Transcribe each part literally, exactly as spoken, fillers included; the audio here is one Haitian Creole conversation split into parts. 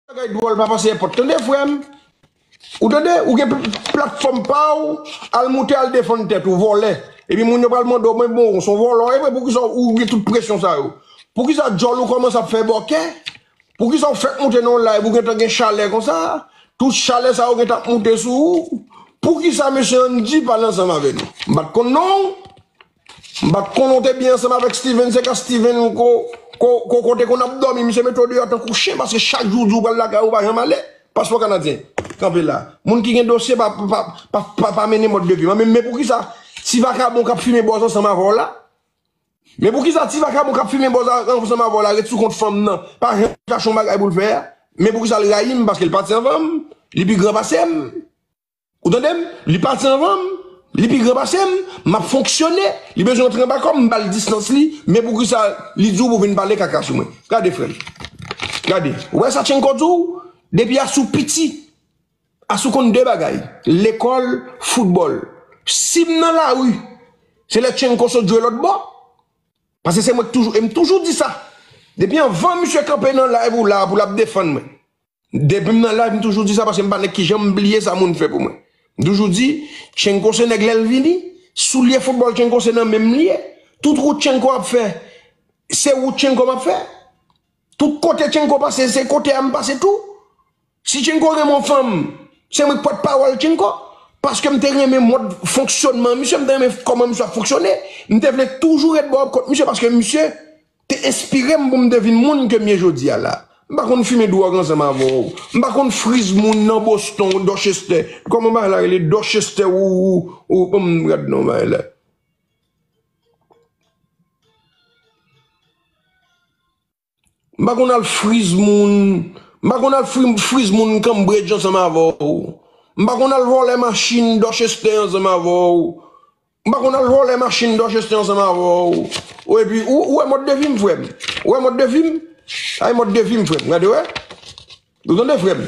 Bagay dwòl pa pase èpòt. Tande, frè m. Ou tande? Ou gen pl-, platfòm pa w, al moute, al defann tèt ou, vòlè. Epi moun yo pral mande w, "Men bon, se yon vòlò, e vre, poukisa ou gen tout presyon sa yo? Poukisa djòl ou kòmanse ap fè bòkè? Poukisa w fèk moute nan yon live, ou gentan gen chalè konsa? Tout chalè sa yo gentan ap moute sou ou. Poukisa mesye Andy pa ansanm avè nou?" M pa t konn non w. M pa t konnen w te byen ansanm avèk Steven, se ka Steven ko, ko, ko, kote konn ap dòmi, misye mete w deyò tankou chen, paske chak jou w di w pral lakay ou pa janm ale. Paspò kanadyen, kanpe la. Moun ki gen dosye pa, pa, pa, pa, pa mennen mòd de vi. Men, men poukisa ti vakabon k ap fimen bòz ansanm avè w la? Men poukisa ti vakabon k ap fimen bòz a-, ansanm avè w la ret sou kont fanm nan? Pa janm chache yon bagay pou l fè a. Men poukisa l rayi m? Paske l pati anvan m. Li pi gran pase m. Ou tande m? Li pati anvan m. Li pi gran pase m. M ap fonksyone. Li bezwen antre anba kò m, m ba l distans li. Men poukisa li di w pou vin pale kaka sou mwen? Gade, frè m. Gade. Ou wè sa Tchenko di w? Depi asou piti, asou konn de bagay. Lekòl, foutbòl. Si m nan lari, se lè Tchenko sot jwe lòt bò. Paske se mwen k toujou, e m toujou di sa. Depi anvan misye kanpe nan live ou la pou l ap defann mwen. Depi m nan live, m toujou di sa paske m pa nèg ki janm bliye sa moun fè pou mwen. M toujou di, Tchenko se nèg lè l vini, soulye foutbòl Tchenko se nan men m li ye. Tout wout Tchenko ap fè, se wout Tchenko m ap fè. Tout kote Tchenko pase, se kote a m pase tou. Si Tchenko renmen yon fanm, se mwen k pòtpawòl Tchenko. Paske m te renmen mòd fonksyònman misye, m te renmen kòman misye ap fonksyone. M te vle toujou ret bò kont misye paske misye te enspire m pou m te vin moun ke m ye jodi a la. M pa konn fimen dwòg ansanm avè w. M pa konn friz moun nan Boston, Dorchester. Kòman bagay la rele? Dorchester ou, ou, ou, ban m gad non bagay la. M pa konn al friz moun. M pa konn al fri-, friz moun Cambridge ansanm avè w. M pa konn al vòlè machin Dorchester ansanm avè w. M pa konn al vòlè machin Dorchester ansanm avè w. Ou epi, ou, ou wè mòd de vi m, frè m? Ou wè mòd de vi m? Ay, mòd de vi m, frè m. Gade, wè. Ou tande, frè m?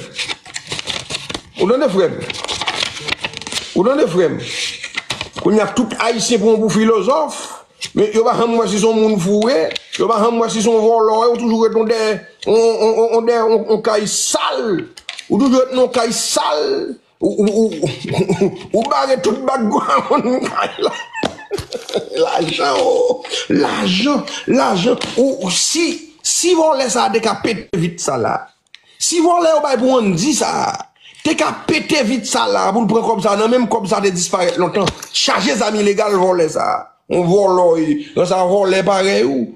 Ou tande, frè m? Ou tande, frè m? Kounye a, tout Ayisyen pran w pou filozòf. Men yo pa janm wè si se yon moun fou w ye. Yo pa janm wè si se yon vòlò w ye. Ou toujou ret yon dèyè, yon, yon, yon, yon dèyè, yon, yon kay sal. Ou toujou ret nan yon kay sal. Ou, ou, ou, ou bare tout background kay la. Lajan, o. Lajan, lajan. Ou, ou, si, si vòlè sa a te ka pete vit sa la. Si vòlè yo bay pou Andy sa a te ka pete vit sa la pou l pran kòb sa a nan men m, kòb sa a te disparèt lontan. Chaje zam ilegal vòlè sa a. Yon vòlò w ye. Nan sa vòlè parèy ou.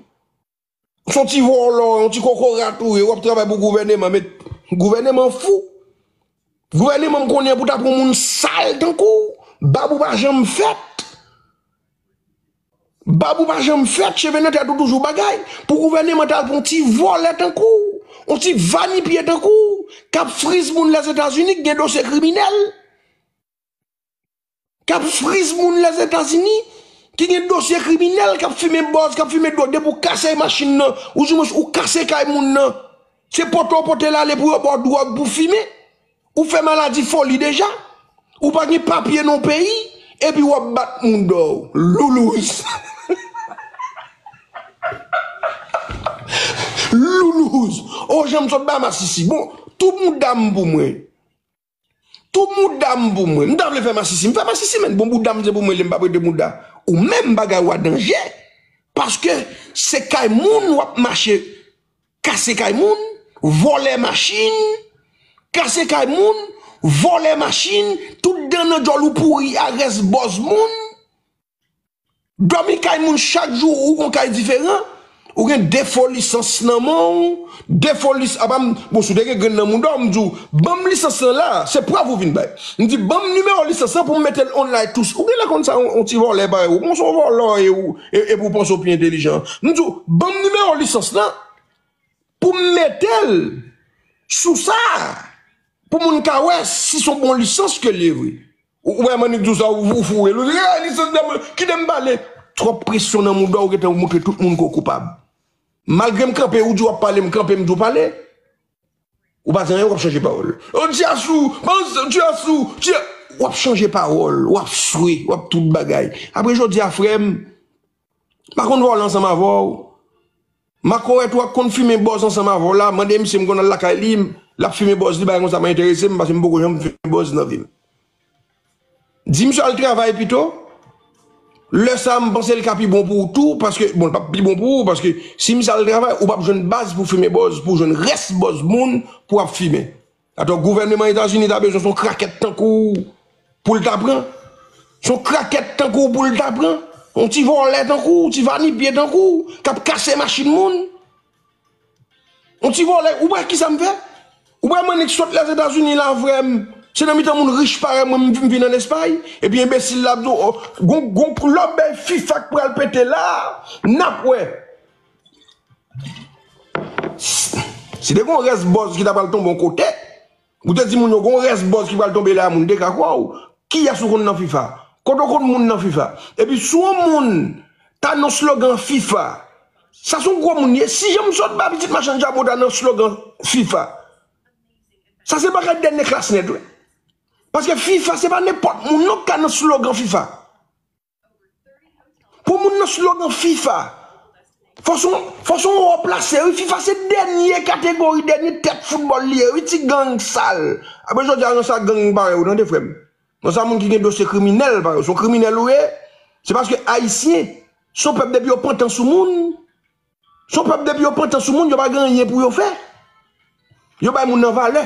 S on ti vòlò, yon ti kokorat ou ye, w ap travay pou gouvèneman, men gouvèneman fou. Gouvèneman m konnen pou ta pran moun sal tankou w, bab ou pa janm fèt. Bab ou pa janm fèt, cheve nan tèt ou toujou bagay. Pou gouvèneman ta al pran yon ti vòlè tankou w, yon ti vanipye tankou w, k ap friz moun Lèzetazini, k gen dosye kriminèl. K ap friz moun Lèzetazini, ki gen dosye kriminèl, k ap fimen bòz, k ap fimen dwòg, depi w kase machin nan, ou di mwen ou kase kay moun nan, se pote w pote l ale pou yo ba w dwòg pou fimen. Ou fè maladi foli deja. Ou pa gen papye nan peyi, epi w ap bat moun dò w. Loulouz. Loulouz. O, jan m sot ba masisi. Bon, tout mouda m pou mwen. Tout mouda m pou mwen. M ta vle fè masisi. M fè masisi, men bon, bouda m se pou mwen li, m pa prete mouda. Ou menm bagay ou a danje. Paske se kay moun w ap mache kase kay moun, vòlè machin, kase kay moun, vòlè machin, tout dan nan djòl ou pouri a rès bòz moun. Dòmi kay moun chak jou ou gon kay diferan. Ou gen de fo lisans nan men w. De fo lis-, apa m, bon, si w te gen grenn nan mouda w, m di w, "Ban m lisans lan la, se prèv ou vin bay." M di, "Ban m nimewo lisans lan pou m mete l online tou." Ou genlè konn sa, yon, yon ti vòlè parèy ou. Bon, se yon vòlò e ou, e, epi w panse w pi entelijan. M di w, "Ban m nimewo lisans lan." Pou m mete l sou sa, pou moun ka wè si se yon bon lisans ke l ye vre. Ou, ou wè, m annik di w sa, ou, ou foure l. Ou di, "Eh, lisans nan mwen, kite m pale." Twòp presyon nan mouda w, ou gentan montre tout moun ke w koupab. Malgre m kanpe, ou di w ap pale, m kanpe, m di w pale. Ou pa di anyen, w ap chanje pawòl. "O, Dyassou, panse, Dyassou, Dya-," w ap chanje pawòl, w ap swe, w ap tout bagay. Apre jodi a, frè m, m pa konn vòlè ansanm avè w. Makorèt ou a konn fimen bòz ansanm avè w la, mande misye, m konn al lakay li, l ap fimen bòz li, bagay konsa pa enterese m, paske m poko janm fimen bòz nan vi m. Di misye al travay pito. Lè sa a, m panse l ka pi bon pou ou tou, paske, bon, l p ap pi bon pou ou, paske si misye al travay, ou p ap jwenn baz pou fimen bòz, pou jwenn rès bòz moun pou ap fimen. Atò, gouvènman Etazini ta bezwen se yon krakèt tankou w pou l ta pran. Se yon krakèt tankou w pou l ta pran. Yon ti vòlè tankou w, ti vanipye tankou w, k ap kase machin moun. Yon ti vòlè, ou wè kisa m fè? Ou wè m annik sot Lèzetazini la, frè m? Se nan mitan moun rich parèy mwen m vin ann Espay? Epi enbesil la ap di w, oh, gon, gon lòbèy FIFA k pral pete la, n ap wè. Si te gon rès bòz ki ta pral tonbe yon kote, ou te di moun yo gon rès bòz ki pral tonbe la, moun te ka kwè w. Kiyès ou konn nan FIFA? Kote w konn moun nan FIFA? Epi si yon moun ta nan slogan FIFA, sa se yon gwo moun ye. Si Jean Sotba pitit machann jabon ta nan slogan FIFA, sa se bagay dènye klas nèt, wi. Paske FIFA se pa nenpòt moun non k ka nan slogan FIFA. Pou moun nan slogan FIFA, fò se yon, fò se yon wo plase, wi. FIFA se dènye kategori, dènye tèt foutbòl li ye, wi, ti gang sal. Apre jodi a, ransa gang parèy ou, tande, frè m. Ransa moun ki gen dosye kriminèl parèy ou. Se yon kriminèl ou ye, se paske Ayisyen, se yon pèp depi yo pantan sou moun, se yon pèp depi yo pantan sou moun, yo pa gen anyen pou yo fè. Yo bay moun nan valè.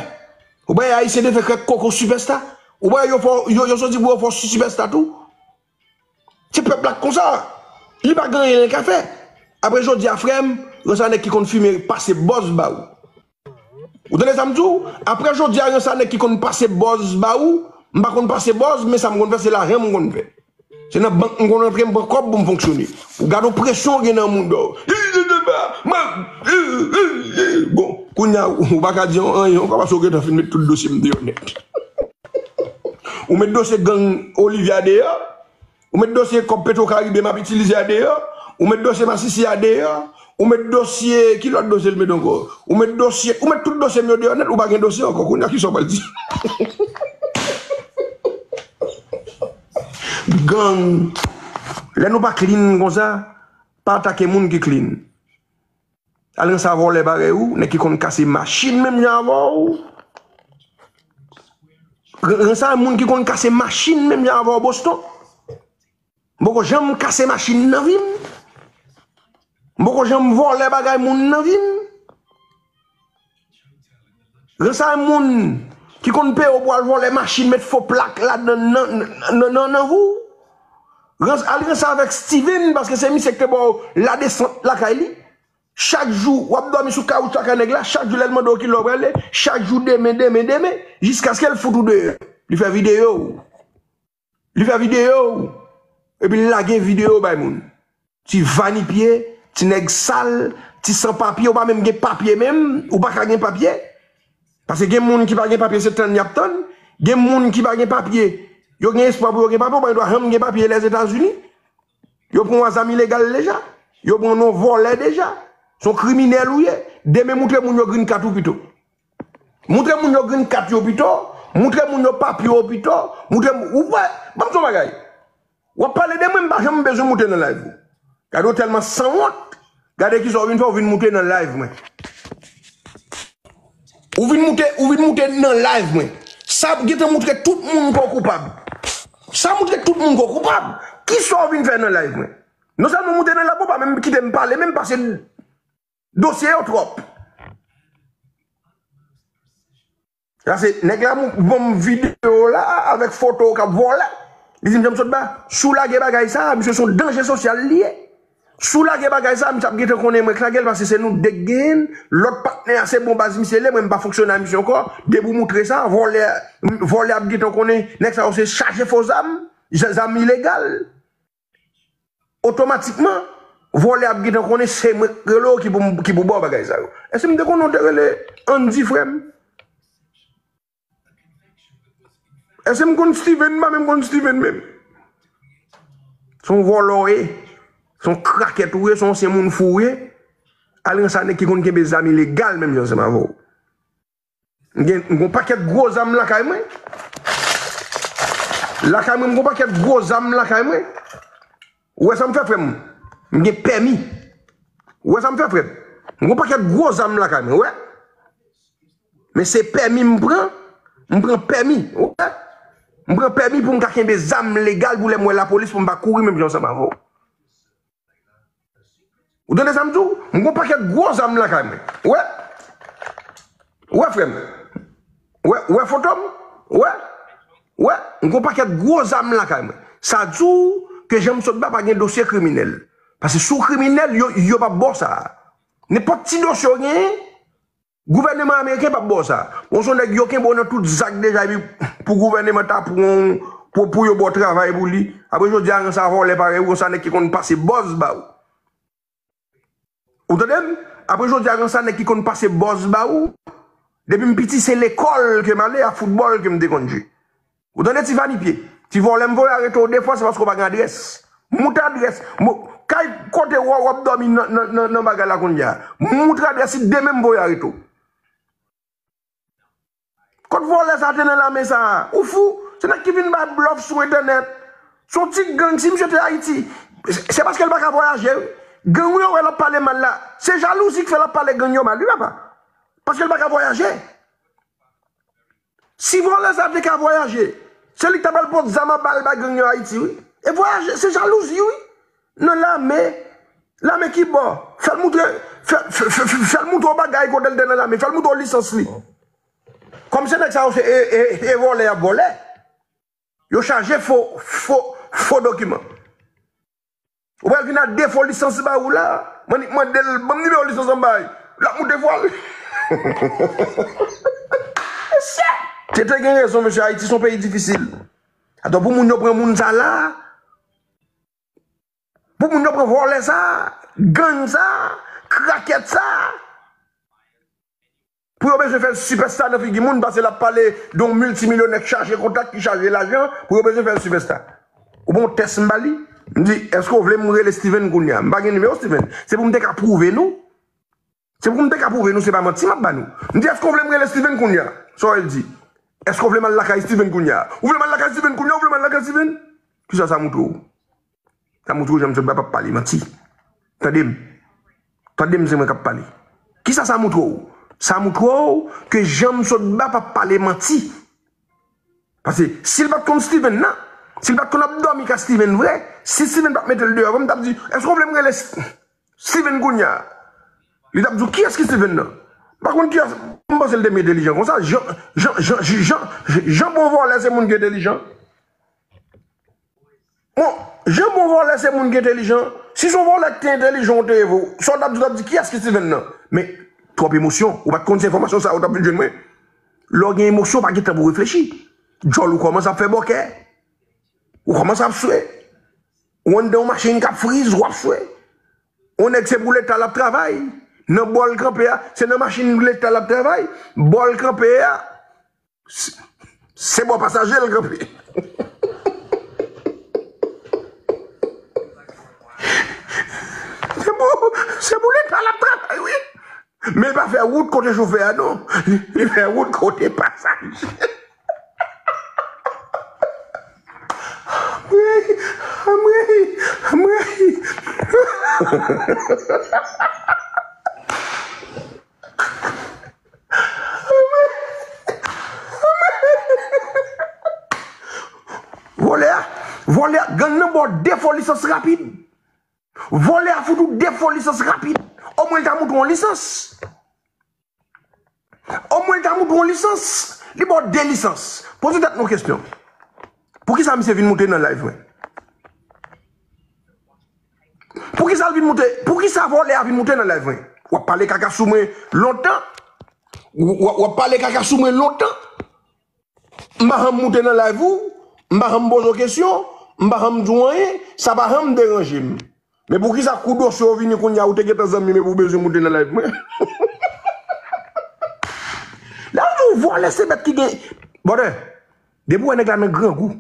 Ou bay Ayisyen te fè krèk koko sipèsta. Ou bay yo fò, yo, yo soti pou yo fò sipèsta tou. Se pèp la k konsa. Li pa gen anyen l ka fè. Apre jodi a, frè m, ransa nèg ki konn fimen pase bòz ba ou. Ou tande sa m di w? Apre jodi a, ransa nèg ki konn pase bòz ba ou, m pa konn pase bòz, men sa m konn fè, se lajan m konn fè. Se nan bank m konn rantre, m pran kòb pou m fonksyone. Ou gade yon presyon w gen nan mouda w. Bon, kounye a, ou pa ka di anyen ankò, paske w gentan fin met tout dosye m deyò nèt. Ou met dosye gang Olivia deyò. Ou met dosye kòb Petro Caribe m ap itilize a deyò. Ou met dosye masisi a deyò. Ou met dosye, ki lòt dosye l met ankò? Ou met dosye, ou met tout dosye m yo deyò nèt, ou pa gen dosye ankò. Kounye a, kisa w pral di? Gang. Lè nou pa clean konsa, pa atake moun ki clean. Al ranse a vòlè parèy ou, nèg ki konn kase machin menm jan avè w. Ranse a moun ki konn kase machin menm jan avè w, Boston. M poko janm kase machin nan vi m. M poko janm vòlè bagay moun nan vi m. Ranse a moun ki konn peye w pou al vòlè machin, met fo plak ladan nan, nan, nan, nan, nan vou. Ranse, al ranse avèk Steven, paske se misye ki te ba w ladesant lakay li. Chak jou, w ap dòmi sou kawoutchou lakay nèg la, chak jou lè l mande w kilè w prale, chak jou demen, demen, demen, jiskaske l fout ou deyò. Li fè videyo. Li fè videyo. Epi l lage videyo bay moun. Ti vanipye, ti nèg sal, ti san papye, ou pa menm gen papye menm, ou pa ka gen papye. Paske gen moun ki pa gen papye, se tann y ap tann. Gen moun ki pa gen papye, yo gen espwa pou yo gen papye, ou pa gen dwa janm gen papye Lèzetazini. Yo pran w a zam ilegal deja. Yo pran w nan vòlè deja. Se yon kriminèl ou ye. Demen moutre moun yo green card ou pito. Moutre moun yo green card yo pito. Moutre moun yo papye yo pito. Moutre moun, ou wè, ban m di w yon bagay. W ap pale de mwen, m pa janm bezwen moute nan live ou. Gade w tèlman sanwont. Gade kisa w vin fè, w vin moute nan live mwen. Ou vin moute, ou vin moute nan live mwen. Sa gentan moutre tout moun ke w koupab. Sa moutre tout moun ke w koupab. Kisa w vin fè nan live mwen? Non sèlman moute nan live mwen, pa menm kite m pale, menm pase dosye yo twòp. Sa se nèg la ban m videyo la avèk foto k ap vòlè. Li di m, Jean Sotba, si w lage bagay sa, misye se yon danje sosyal li ye. Si w lage bagay sa, misye ap gentan konnen mwen k lage l, paske se nou de k genyen l. Lòt patnè a, se bon baz misye le, mwen m pa fonksyone a misye ankò. Depi w moutre sa, vòlè, vòlè ap gentan konnen nèg sa yo se chaje fo zam, zam ilegal. Otomatikman, vòlè ap gentan konnen se mwen k rele w ki pou, ki pou ba w bagay sa yo. Èske m te konnen w te rele Andy, frè m? Èske m konn Steven? M pa menm konn Steven menm. Se yon vòlò w ye. Se yon krakèt ou ye, se yon ansyen moun fou ou ye. Al ranse a nèg ki konn kenbe zam ilegal menm jan ansanm avè w. M gen, m gen yon pakèt gwo zam lakay mwen. Lakay mwen, m gen yon pakèt gwo zam lakay mwen. Ou wè sa m fè, frè m? M gen pèmi. Ou wè sa m fè, frè m? M gon pakèt gwo zam lakay mwen, wè. Men se pèmi m pran. M pran pèmi, wè. M pran pèmi pou m ka kenbe zam legal pou lè m wè lapolis pou m pa kouri menm jan ansanm avè w. Ou tande sa m di w? M gon pakèt gwo zam lakay mwen. Wè. Wè, frè m. Wè, wè foto m? Wè. Wè, m gon pakèt gwo zam lakay mwen. Sa di w ke Jean Sotba pa gen dosye kriminèl. Paske si w kriminèl, yo, yo p ap ba w sa. Nenpòt ti dosye w genyen, gouvèneman ameriken p ap ba w sa. Bon, se yon nèg yo kenbe w nan tout zak deja, epi pou gouvèneman ta pran w, pou, pou yo ba w travay pou li. Apre jodi a, ransa vòlè parèy ou, ransa nèg ki konn pase bòz ba w. Ou tande m? Apre jodi a, ransa nèg ki konn pase bòz ba ou. Depi m piti, se lekòl ke m ale, a foutbòl ke m te konn jwe. Ou tande ti vanipye? Ti vòlè m voye arete w de fwa, se paske w pa gen adrès. Moute adrès. Mo-, kay kote w w ap dòmi nan, nan, nan, nan bagay la kounye a. Moutre adrès li, demen m voye arete w. Kot vòlè sa te nan lame sa a? Ou fou? Se nèg ki vin bay blòf sou entènèt. Se yon ti gang, si misye te Ayiti, se, se paske l pa ka vwayaje, wi. Gang yo wè l ap pale mal la. Se jalouzi k fè l ap pale gang yo mal, wi, papa. Paske l pa ka vwayaje. Si vòlè sa te ka vwayaje, se li k ta pral pot zam a bal bay gang yo Ayiti, wi. E vwayaje, se jalouzi, wi. Nan lame, lame ki bò? Fè l moutre, fè, fè, fè, fè, fè l moutre w bagay kote l te nan lame, fè l moutre w lisans li. Kòm se nèg sa yo se e, e, e vòlè y ap vòlè. Yo chaje fo, fo, fo dokiman. Ou pral vin ak defo lisans li ba ou la. Mwen, mande l, ban m nimewo lisans an bay. L ap moute vwal. Tete gen rezon, mesye. Ayiti se yon peyi difisil. Atò, pou moun yo pran moun sa la, pou moun yo pran vòlè sa, gang sa, krakèt sa, pou yo bezwen fè l sipèsta nan figi moun, paske l ap pale de yon miltimilyonè k chaje kontak, ki chaje lajan, pou yo bezwen fè l sipèsta. Ou pran yon tès m ba li, m di, èske w vle m rele Steven kounye a? M pa gen nimewo Steven. Se pou m te ka pwouve nou. Se pou m te ka pwouve nou se pa manti m ap ba nou. M di, èske w vle m rele Steven kounye a? Sa w di? Èske w vle m al lakay Steven kounye a? Ou vle m al lakay Steven kounye a? Ou vle m al lakay Steven? Kisa sa moutre w? Sa moutre w Jean Sotba p ap pale manti. Tande m. Tande m, se mwen k ap pale. Kisa sa moutre w? Sa moutre w ke Jean Sotba p ap pale manti. Paske si l pa t konn Steven nan, si l pa t konn ap dòmi ka Steven vre, si Steven pa t mete l deyò, m t ap di, èske w vle m rele Steven kounye a? Li t ap di w, kiyès ki Steven nan? M pa konn kiyès, m panse l te pi entèlijan konsa. Jan, Jan, Jan, Jan, Jan, Jan bon vòlè se moun ki entèlijan. Bon, Jan bon vòlè se moun ki entèlijan. Si se yon vòlè ki te entèlijan ou te ye vre, sa w t ap di, w t ap di, kiyès ki Steven nan? Men, twòp emosyon, ou pa t konn se enfòmasyon sa yo w t ap vin jwenn mwen. Lè w gen emosyon, w pa gen tan pou w reflechi. Djòl ou kòmanse ap fè bòkè. Ou kòmanse ap swe. Ou anndan yon machin k ap friz, w ap swe. Yon nèg se pou Leta l ap travay. Nan bò l kanpe a, se nan machin Leta l ap travay. Bò l kanpe a, se, se bò pasaje l kanpe. Se pou, se pou Leta l ap travay, wi. Men l pa fè wout kote chofè a, non. Li, li fè wout kote pasaje. Anmwey, anmwey, anmwey. Vòlè a, vòlè a, gang nan ba w de fo lisans rapid. Vòlè a fout ou de fo lisans rapid. Omwen l ta moutre w yon lisans. Omwen l ta moutre w yon lisans. Li ba w de lisans. Poze tèt nou kesyon. Poukisa misye vin moute nan live mwen? Poukisa l vin moute? Poukisa vòlè a vin moute nan live mwen? W ap pale kaka sou mwen lontan. W, w, w ap pale kaka sou mwen lontan. M pa janm moute nan live ou, m pa janm poze w kesyon, m pa janm di w anyen, sa pa janm deranje m. Men poukisa kou dosye w vini kounye a, ou te gentan zanmi m epi w bezwen moute nan live mwen? Lè w di w vòlè se bèt ki gen. Brother, depi w wè nèg la nan grangou,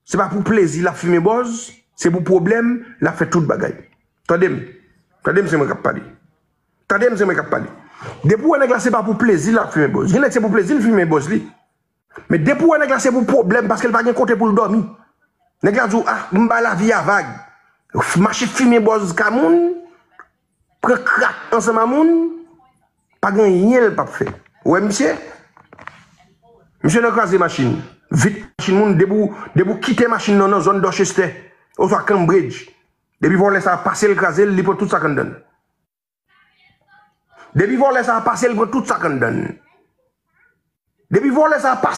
se pa pou plezi l ap fimen bòz, se pou pwoblèm l ap fè tout bagay. Tande m. Tande m, se mwen k ap pale. Tande m, se mwen k ap pale. Depi w wè nèg la se pa pou plezi l ap fimen bòz. Gen nèg se pou plezi l fimen bòz li. Men depi w wè nèg la se pou pwoblèm, paske l pa gen kote pou l dòmi. Nèg la di w, ah, m bay lavi a vag. Mache fimen bòz ka moun, pran krak ansanm a moun, Pa gen anyen l p ap fè. Ou wè misye? Misye nan kraze machin. Vit machin moun, depi w, depi w kite machin nan, nan zòn Dorchester, oswa Cambridge. Depi vòlè sa a pase l kraze l, li pran tout sa k anndan l. Depi vòlè sa a pase l pran tout sa k anndan l. Depi vòlè sa a